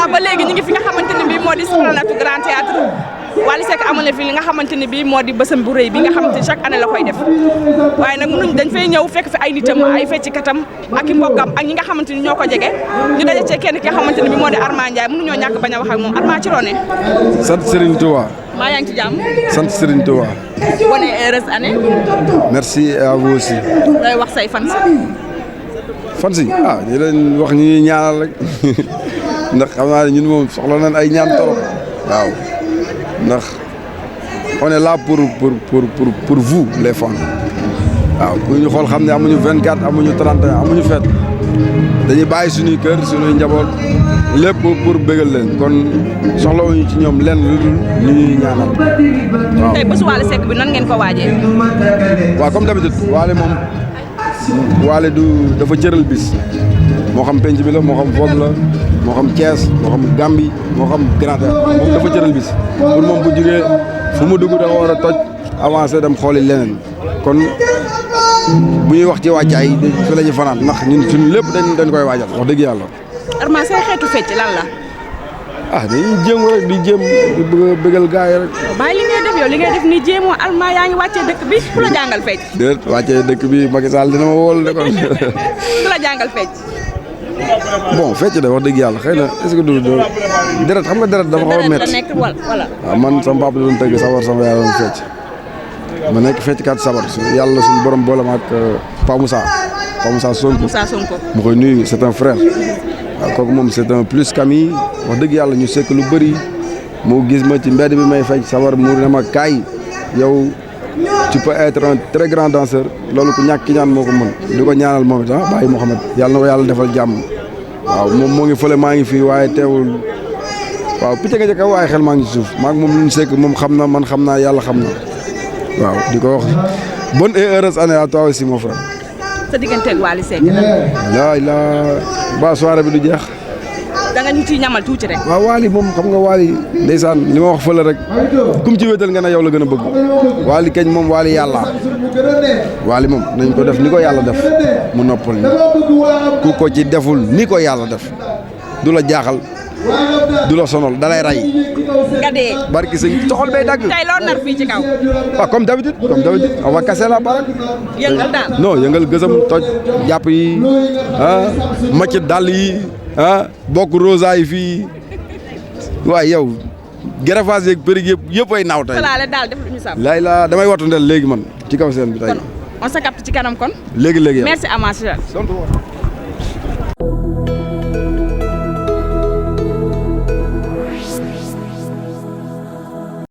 ba léegi ñu ngi fi nga xamante ne bii moo di Esplanade Grand Théâtre Wally Seck amoon na fi li nga xamante ne bii moo di bësam bu rëy bi nga xamante ne chaque année la koy def waaye nag mënuñ dañ fay ñëw fekk fi ay nitam ay feccikatam ak i mbokkam ak ñi nga xamante ni ñoo ko jege ñu daje ci kenn ki nga xamante ne bii moo di Armand Ndiaye mënuñoo ñàkk bañ a wax ak moom Armand ci roone sant Serigne Touba. maa yaa ngi ci jàmm. sant Serigne Touba. bonne et heureuse année. merci à vous aussi. looy wax say fans. fans yi ñu leen wax ñi ñaanal rek ndax xam naa ne ñun moom soxla nañ ay ñaan torop waaw ndax on est là pour vous les fans waaw ku ñu xool xam ne amuñu 24 amuñu 31 amuñu fête dañuy bàyyi suñuy kër suñuy njaboot lépp pour bégal leen kon soxlawuñu ci ñoom lenn lu dul ñu ñuy ñaanal waaw. tey bésu Wally Seck bi nan ngeen ko waajee. waaw comme d'habitude Wally dafa cëral bis moo xam penc bi la moo xam foog la moo xam Thiès moo xam Gambie moo xam Grand Théâtre moom dafa cëral bis pour moom bu jugee fu mu dugg dafa war a toj avancé dem xooli leneen kon bu ñuy wax ci wàccaay fi la ñu fanaan ndax ñun suñu lépp dañ koy waajal wax dëgg yàlla. Armand say xeetu fecc lan la. dañuy jéem rek di jéem di bëgg a bëggal gars yi rek. bàyyi li ngay def yow li ngay def ni jéemoo Armand yaa ngi wàccee dëkk bi ku la jàngal fecc. déet wàccee dëkk bi Macky Sall dina ma wóol de kon. ku la jàngal fecc. bon fecc de wax dëgg yàlla xëy na est-ce que du deret xam nga deret dafa xaw a métti. nekk wala. waaw man sama papa doon tëgg sabar sama yaay doon fecc ma nekk fecckat sabar yàlla suñu borom boole ma ak Pa Moussa Sonko mu koy nuyu c'est un frère waaw kooku moom c'est un plus qu'ami wax dëgg yàlla ñu sekk lu bëri mu gis ma ci mbedd bi may fecc sabar mu ne ma kaay yow tu peux être un très grand danseur loolu ku ñàkk ki ñaan moo ko mën di ko ñaanal moom it Baye Mouhamed yàlla na ko yàlla defal jàmm waaw moom moo ngi fële maa ngi fii waaye teewul waaw picc nga ca kaw waaye xel maa ngi ci suuf maa ngi moom lu ñu sekk moom xam na man xam naa yàlla xam na waaw di ko wax bonne et heureuse année à toi aussi mon frère. sa digganteeg Wally Seck. ba soirée bi du jeex. da nga ñu ciy ñamal tuuti rek. waaw Wally moom xam nga Wally ndeysaan li ma wax fële rek kum ci wéetal nga ne yow la gën a bëgg Wally keñ moom Wally yàlla Wally moom nañ ko def ni ko yàlla def mu noppal ni ku ko ci deful ni ko yàlla def du la jaaxal du la sonal da lay ray nga dee. barki sëñ soxol bay dagg. tey loo nar fii ci kaw. waaw comme d'habitude on va casser la baraque. yëngal daal. non yëngal gësam toj jàpp yi macc dàll yi bokk rosa yi fii waaye yow greffage yeeg périg yëpp ay naaw tey. salaale daal def lu ñu sàmm. lay damay wattu ndel léegi man ci kaw seen bi tey. kon on se capte ci kanam kon. léegi yow merci Amath.